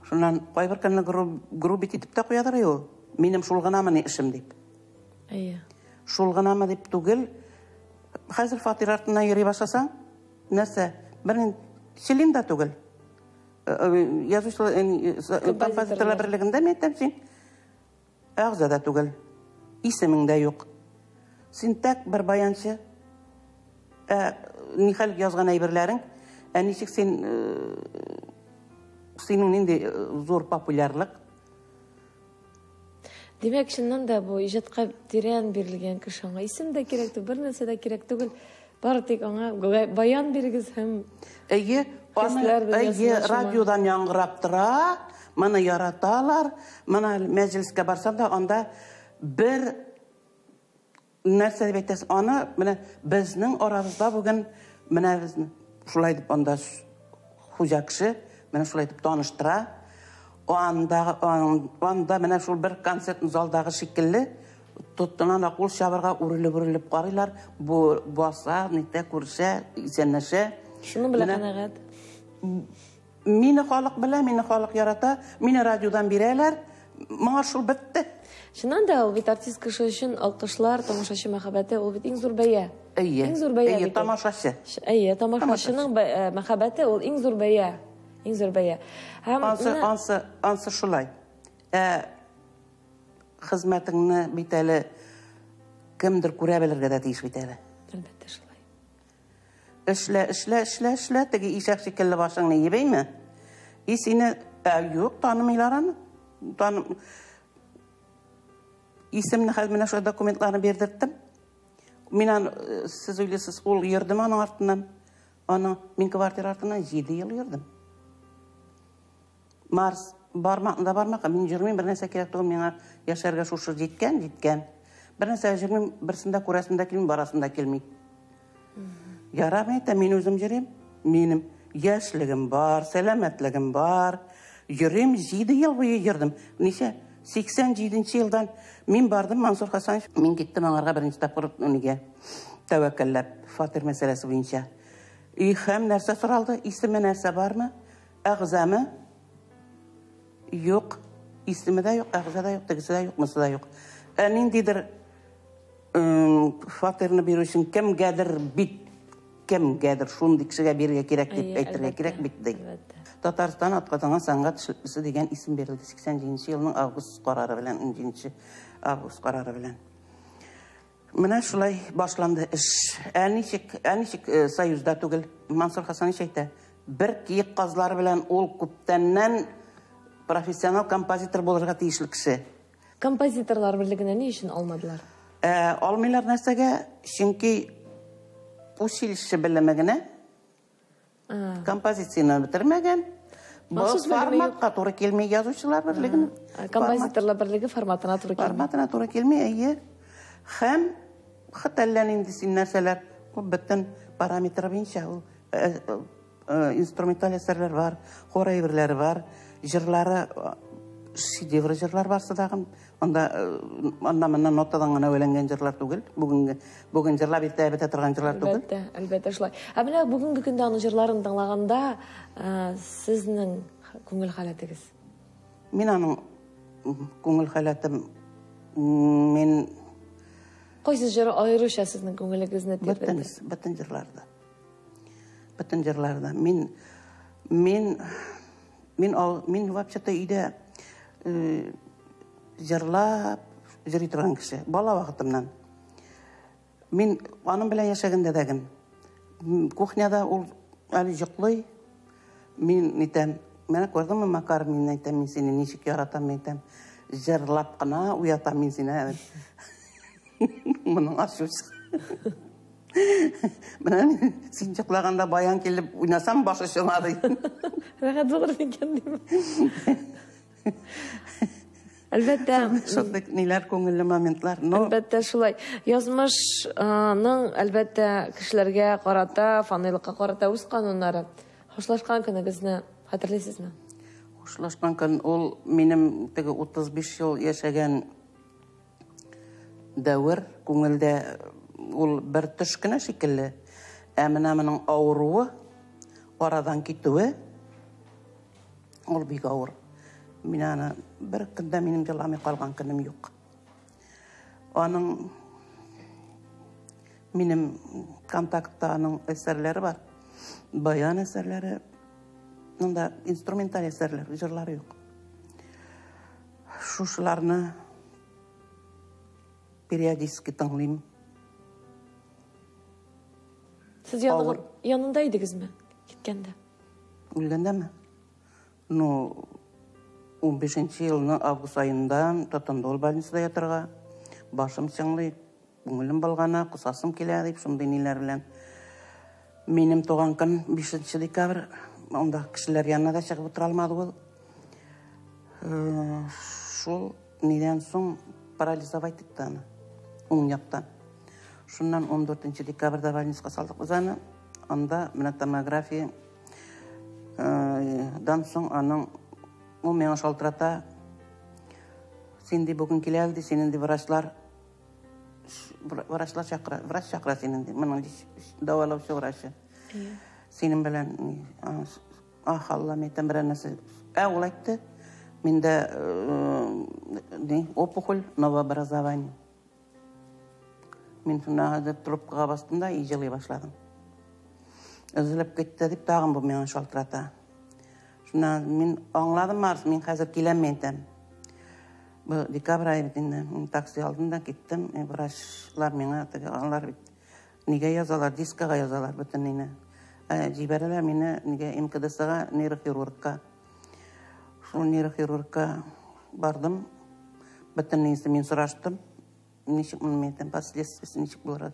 Шуннан кайбер көнне грубить итеп тә куядыр ул. Минем шул гынамы ни эшем дип. Әйе. Шул гынамы дип түгел. Хәзер фатир артыннан йөри башласаң, нәрсә? Бернин член да түгел. Язучылар, композиторлар берлегендә мен әйтәм син. Әгъза да түгел. Исемең дә юк. Син тәк бер баянчы. Нихәл язган әйберләрең, ә ничек син синең нинди зур популярлык? Димәк, чыннан да бу иҗатка тирән бирелгән кеше, аңа исем дә кирәк түгел, бер нәрсә дә кирәк түгел. Бары тик аңа баян бирегез һәм Әйе, әйе, радиодан яңгырап тора, моны яраталар. Моны мәҗлескә барсам да, анда бер нәрсә дип әйтәсең, аны менә безнең арабызда бүген менә безне шулай дип анда хуҗа кеше менә шулай итеп таныштыра. Анда, анда менә шул бер концерт залдагы шикелле тоттына да кул чабырга үрелеп-үрелеп карыйлар. Бу баса, нитә, күрешә, исәнләшә. Шуның белән канәгать. Мине халык белә, мине халык ярата, мине радиодан бирәләр. Моңа шул бетте. Чыннан да ул бит артист кеше өчен алкышлар, тамашачы мәхәббәте ул бит иң зур бәя. Әйе. Иң зур бәя. Әйе, тамашачы. Әйе, тамашачының мәхәббәте ул иң зур бәя. Иң зур бәя. Һәм ансы, ансы шулай. Хезмәтеңне бит әле кемдер күрә белергә дә тиеш бит әле. Әлбәттә шулай. Эшлә, эшлә, эшлә, эшлә, теге ишәк шикелле башыңны ебәйме? И сине, юк, танымыйлар аны. Исемне хәзер менә шул документларны бирдерттем. Мин аны, сез уйлыйсыз, ул йөрдем аның артыннан. Аны мин квартира артыннан 7 ел йөрдем. Марс бармакны да бармакка, мин йөрмим, бер нәрсә кирәк түгел, миңа яшәргә шушы җиткән, җиткән. Бер нәрсә йөрмим, берсен дә күрәсем дә килми, барасым да килми. Ярамый әйтәм, мин үзем йөрим. Минем яшьлегем бар, сәламәтлегем бар. Йөрим, 7 ел буе йөрдем. Ничә? 87 елдан мин бардым, Мансур Хасанович, мин киттем аңарга беренче тапкыр нигә? Тәвәккәлләп, фатир мәсьәләсе буенча. И һәм нәрсә соралды? Исеме нәрсә бармы? Әгъзамы? Юк. Исеме дә юк, әгъза да юк, тегесе дә юк, мысы да юк. Ә ниндидер фатирны бирү өчен кемгәдер бит, кемгәдер шундый кешегә бирергә кирәк дип әйтергә кирәк бит ди. Татарстан атказанган сәнгать эшлеклесе дигән исем бирелде 87 елның август карары белән, 17 август карары белән. Менә шулай башланды эш. Ә ничек союзда түгел? Мансур Хасанович әйтә, бер киек казлары белән ул күптәннән профессионал композитор булырга тиешле кеше. Композиторлар берлегенә ни өчен алмадылар? Алмыйлар нәрсәгә? Чөнки училище белеме генә композицияне бетермәгән. Бу форматка туры килми язучылар берлегенә. Композиторлар берлеге форматына туры килми. Форматына туры килми, әйе. Һәм хәтта инде син нәрсәләр, ул бөтен параметр буенча ул инструменталь әсәрләр бар, хор әйберләре бар, җырлары, шедевр җырлар барсы дагы. Анда анда моннан нотадан гына әйләнгән җырлар түгел. Бүген җырлап иртә бетә торган җырлар түгел. Әлбәттә, әлбәттә шулай. Ә менә бүгенге көндә аның җырларын тыңлаганда, сезнең күңел халәтегез? Мин аның күңел халәтем, мин Кайсы җыр аеруча сезнең күңелегезне тирбәтте? Бөтен җырларда. Бөтен җырларда. Мин мин мин мин вообще-то өйдә җырлап йөри торган кеше. Бала вакытымнан. Мин аның белән яшәгәндә дә ген. Кухняда ул әле йоклый. Мин әйтәм, менә күрдеңме, Макар, мин әйтәм, мин сине ничек яратам, мин әйтәм. Җырлап кына уятам мин сине. Моның ачуы. Менә син йоклаганда баян килеп уйнасам, башы чыга ди. Рәхәт булыр микән дим. Әлбәттә, шундый ниләр, күңелле моментлар. Әлбәттә шулай. Язмышның әлбәттә кешеләргә карата, фанилыкка карата үз кануннары. Хушлашкан көнегезне хәтерлисезме? Хушлашкан көн ул минем теге 35 ел яшәгән дәвер, күңелдә ул бер төш кенә шикелле. Ә менә моның авыруы, арадан китүе, ул бик авыр. Мин аны бер көндә минем еламый калган көнем юк. Аның минем контактта аның әсәрләре бар. Баян әсәрләре, монда инструменталь әсәрләр, җырлары юк. Шушыларны периодически тыңлыйм. Сез янында идегезме киткәндә? Үлгәндәме? Ну, 15 елны август аенда тотынды ул больницада ятырга. Башым чыңлый, күңелем болгана, косасым килә дип, шундый ниләр белән. Минем туган көн 5 декабрь, анда кешеләр янына да чыгып утыра алмады ул. Шул нидән соң парализовать итте аны, уң яктан. Шуннан 14 декабрьдә больницага салдык без аны. Анда менә томография дан соң аның ул миңа шалтырата. Син ди бүген килә ди, синең ди врачлар чакыра, врач чакыра синең ди, моның дәвалаучы врачы. Синең белән, ах, Алла, мин әйтәм, берәр нәрсә. Ә ул әйтте, миндә опухоль, новообразование. Мин шунда хәзер трубкага бастым да җылый башладым. Өзелеп китте дип тагын бу миңа шалтырата. Шуннан мин аңладым, Марс, мин хәзер киләм, мин әйтәм. Бу декабрь ае бит инде. Мин такси алдым да киттем. Врачлар миңа теге алар бит нигә язалар, дискага язалар бөтен мине. Җибәрәләр мине нигә МКДСга, нейрохирургка. Шул нейрохирургка бардым. Бөтен нисен мин сораштым. Ничек моны мин әйтәм, последствиясе ничек булыр?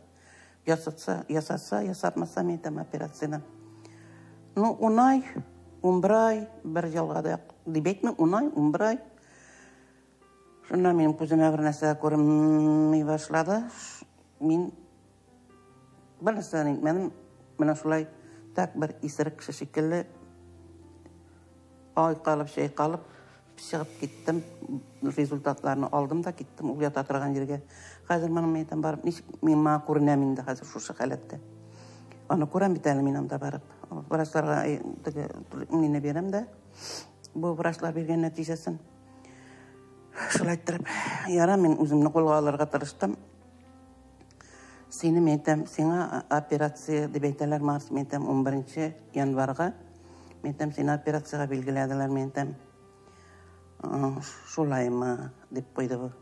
Ясатса, ясатса, ясатмаса мин әйтәм операцияне. Ну, 10 ай, 11 ай, бер елга да дип әйтмим, 10 ай, 11 ай. Шуннан минем күземә бер нәрсә күренми башлады. Мин бер нәрсә әйтмәдем. Менә шулай так бер исерек кеше шикелле айкалып, чайкалып чыгып киттем. Результатларны алдым да киттем ул ята торган җиргә. Хәзер моның мин әйтәм, барып ничек мин моңа күренәм инде хәзер шушы халәттә. Аны күрәм бит әле мин анда барып. Врачларга теге мине бирәм дә. Бу врачлар биргән нәтиҗәсен. Шулай иттереп, яра мин үземне кулга алырга тырыштым. Сине мин әйтәм, сиңа операция дип әйтәләр, Марс, мин әйтәм, 11 январьга. Мин әйтәм, сине операциягә билгеләделәр, мин әйтәм. Шулаймы дип куйды бу.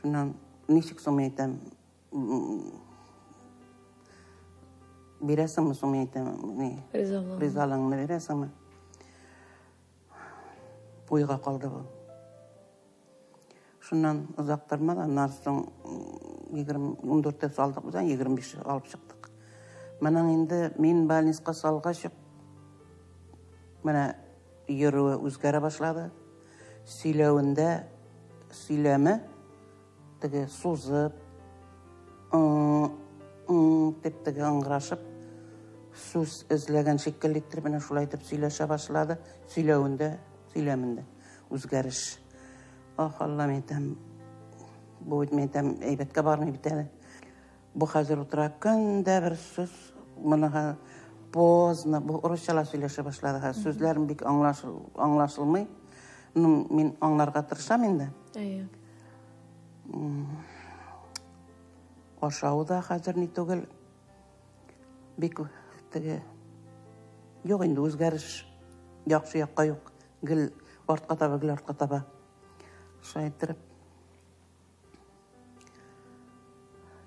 Шуннан ничек соң мин әйтәм, бирәсеңме соң мин әйтәм, ни? Ризалыгыңны бирәсеңме? Уйга калды бу. Шуннан озак тормады, аннан соң 14-тә салдык без, 25 алып чыктык. Моның инде мин больницага салгач, менә йөрүе үзгәрә башлады. Сөйләвендә сөйләме теге сузып, дип теге ыңгырашып, сүз эзләгән шикелле иттереп менә шулай итеп сөйләшә башлады. Сөйләвендә, сөйләмендә үзгәреш. Ах, Алла, мин әйтәм, бу бит мин әйтәм, әйбәткә бармый бит әле. Бу хәзер утыра көндә бер сүз, моны поздно, бу русчала сөйләшә башлады. Хәзер сүзләрем бик аңлашылмый. Ну, мин аңларга тырышам инде. Әйе. Ашауы да хәзер ни түгел. Бик теге юк инде үзгәреш яхшы якка юк. Гел артка таба, гел артка таба. Шулай иттереп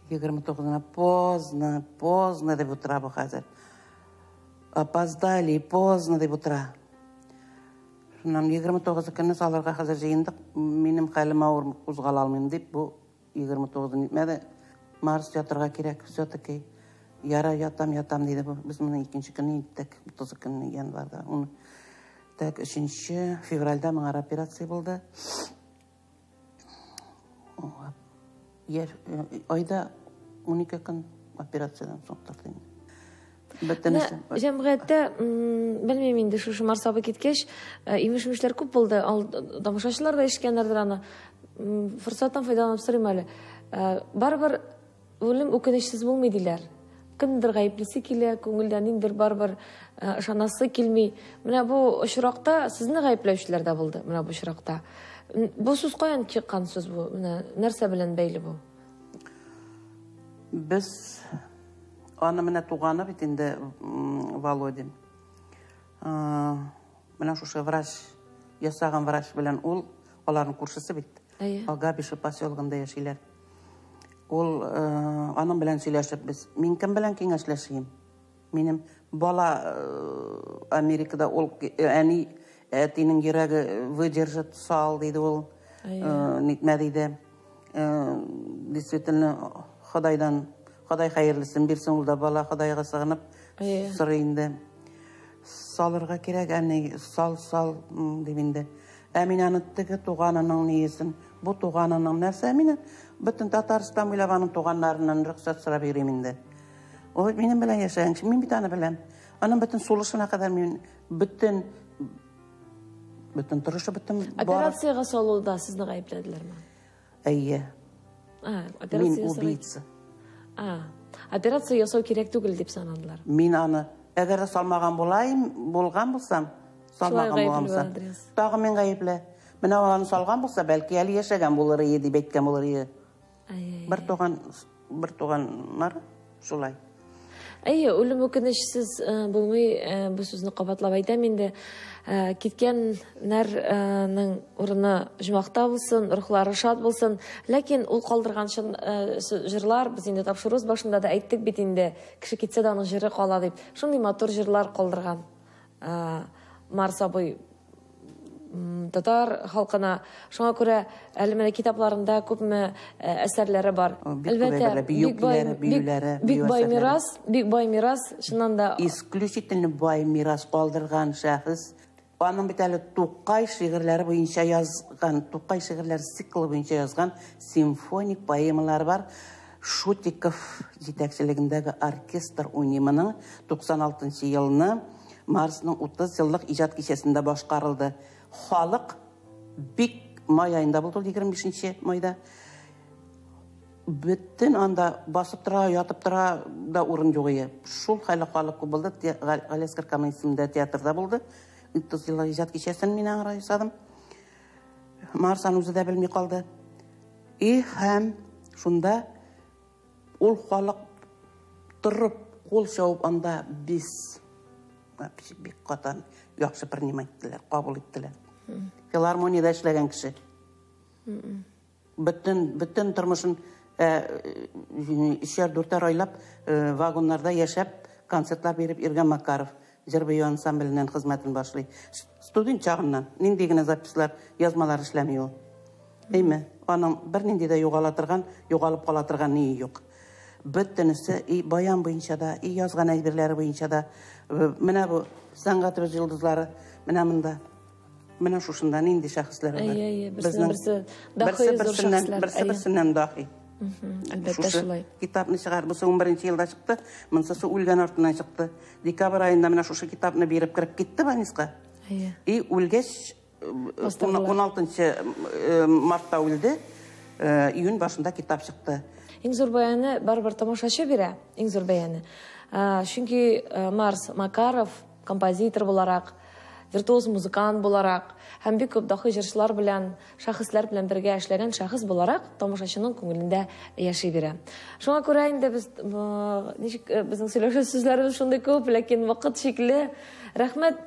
29-на поздно, поздно дип утыра бу хәзер. Опоздали, поздно дип утыра. Шуннан 29 көнне салырга хәзер җыендык. Минем хәлем авыр, кузгала алмыйм дип, бу 29-ны нитмәде. Марс ятырга кирәк, все-таки. Яра ятам, ятам диде бу. Без моны икенче көнне иттек, 30 көнне январьда. Уны так 3 февральдә моңа операция булды. Айда 12 көн операциядан соң торды инде. Бөтенесе. Җәмгыятьтә, белмим инде, шушы Марс абый киткәч, имеш-мишләр күп булды. Ал тамашачылар да ишеткәннәрдер аны. Форсаттан файдаланып сорыйм әле. Барыбер үлем үкенечсез булмый диләр. Кемдер гаеплесе килә, күңелдә ниндер барыбер ышанасы килми. Менә бу очракта сезне гаепләүчеләр дә булды, менә бу очракта. Бу сүз каян чыккан сүз бу? Менә нәрсә белән бәйле бу? Без аны менә туганы бит инде Володин. Менә шушы врач, ясаган врач белән ул, аларның күршесе бит. Габишев поселогында яшиләр. Ул аның белән сөйләшеп без, мин кем белән киңәшләшим? Минем бала Америкада, ул әни әтинең йөрәге выдержит, сал диде ул. Нитмә диде. Действительно, Ходайдан, Ходай хәерлесен бирсен, ул да бала Ходайга сыгынып сорый инде. Салырга кирәк, әни, сал, сал дип инде. Ә мин аны теге туганының ниесен, бу туганының нәрсә, мин бөтен Татарстан буйлап аның туганнарыннан рөхсәт сорап йөрим инде. Ул бит минем белән яшәгән кеше, мин бит аны беләм. Аның бөтен сулышына кадәр мин бөтен торышы, бөтен бар. Операциягә салуда сезне гаепләделәрме? Әйе. Операция Мин убийца. Операция ясау кирәк түгел дип санадылар. Мин аны әгәр дә салмаган булайым, булган булсам, салмаган Шулай булган гаепле булсам, Андрес. тагы мин гаепле. Менә аны салган булса, бәлки әле яшәгән булыр иде дип әйткән булыр иде. Бер туган, бер туганнар шулай. Әйе, үлем үкенечсез булмый, бу сүзне кабатлап әйтәм инде. Киткәннәрнең урыны җомахта булсын, рухлары шат булсын. Ләкин ул калдырган чын җырлар, без инде тапшыруыбыз башында да әйттек бит инде, кеше китсә дә аның җыры кала дип. Шундый матур җырлар калдырган Марс абый татар халкына. Шуңа күрә әле менә китапларында күпме әсәрләре бар. О, бик күп Әлбәттә, әйберләр, бию бик бай, көйләре, биюләре, бик бию бай әсәрләре. мирас, бик бай мирас, чыннан да. Исключительно бай мирас калдырган шәхес. Аның бит әле Тукай шигырьләре буенча язган, Тукай шигырьләре циклы буенча язган симфоник поэмалары бар. Шутиков җитәкчелегендәге оркестр уйнымының туксан алтынчы елны Марсның утыз еллык иҗат кичәсендә башкарылды. Халык бик май аенда булды, ул егерме бишенче майда. Бөтен анда басып тора, ятып тора да урын юк иде. Шул хәле халык күп булды. Галиәсгар Камал исемендә театрда булды. 30 еллык иҗат кичәсен мин аңа ясадым. Марс аны үзе дә белми калды. И һәм шунда ул халык торып, кул чабып анда без вообще бик катан яхшы принимать иттеләр, кабул иттеләр. Филармониядә эшләгән кеше. Бөтен тормышын, өчәр, дүртәр айлап вагоннарда яшәп, концертлар биреп йөргән Макаров җыр бию ансамбленнән хезмәтен башлый. Студент чагыннан нинди генә запислар, язмалар эшләми ул. Әйме, аның бернинди дә югала торган, югалып кала торган ние юк. Бөтенесе и баян буенча да, и язган әйберләре буенча да. Менә бу сәнгатебез йолдызлары, менә монда. Менә шушында нинди шәхесләр бар. Әйе, әйе, берсеннән Безнең берсе дахи берсе зур берсеннән, шәхесләр. берсе Әйе. берсеннән дахи. Әлбәттә Шушы шулай. Китапны чыгар, бусы 11 елда чыкты, монсысы үлгән артыннан чыкты. Декабрь аенда менә шушы китапны биреп кереп китте больницага. Әйе. И үлгәч, Бастырдылар. он алтынчы мартта үлде, июнь башында китап чыкты. Иң зур бәяне барыбер тамашачы бирә, иң зур бәяне. Чөнки Марс Макаров композитор буларак, виртуоз музыкант буларак һәм бик күп дахи җырчылар белән, шәхесләр белән бергә эшләгән шәхес буларак тамашачының күңелендә яши бирә. Шуңа күрә инде без ничек безнең сөйләшү сүзләребез шундый күп, ләкин вакыт чикле. Рәхмәт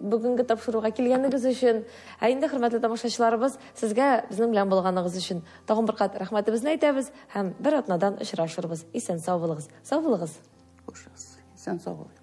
бүгенге тапшыруга килгәнегез өчен. Ә инде хөрмәтле тамашачыларыбыз, сезгә безнең белән булганыгыз өчен тагын бер кат рәхмәтебезне әйтәбез һәм бер атнадан очрашырбыз. Исән сау булыгыз. Сау булыгыз. Хушыгыз. Исән сау булыгыз.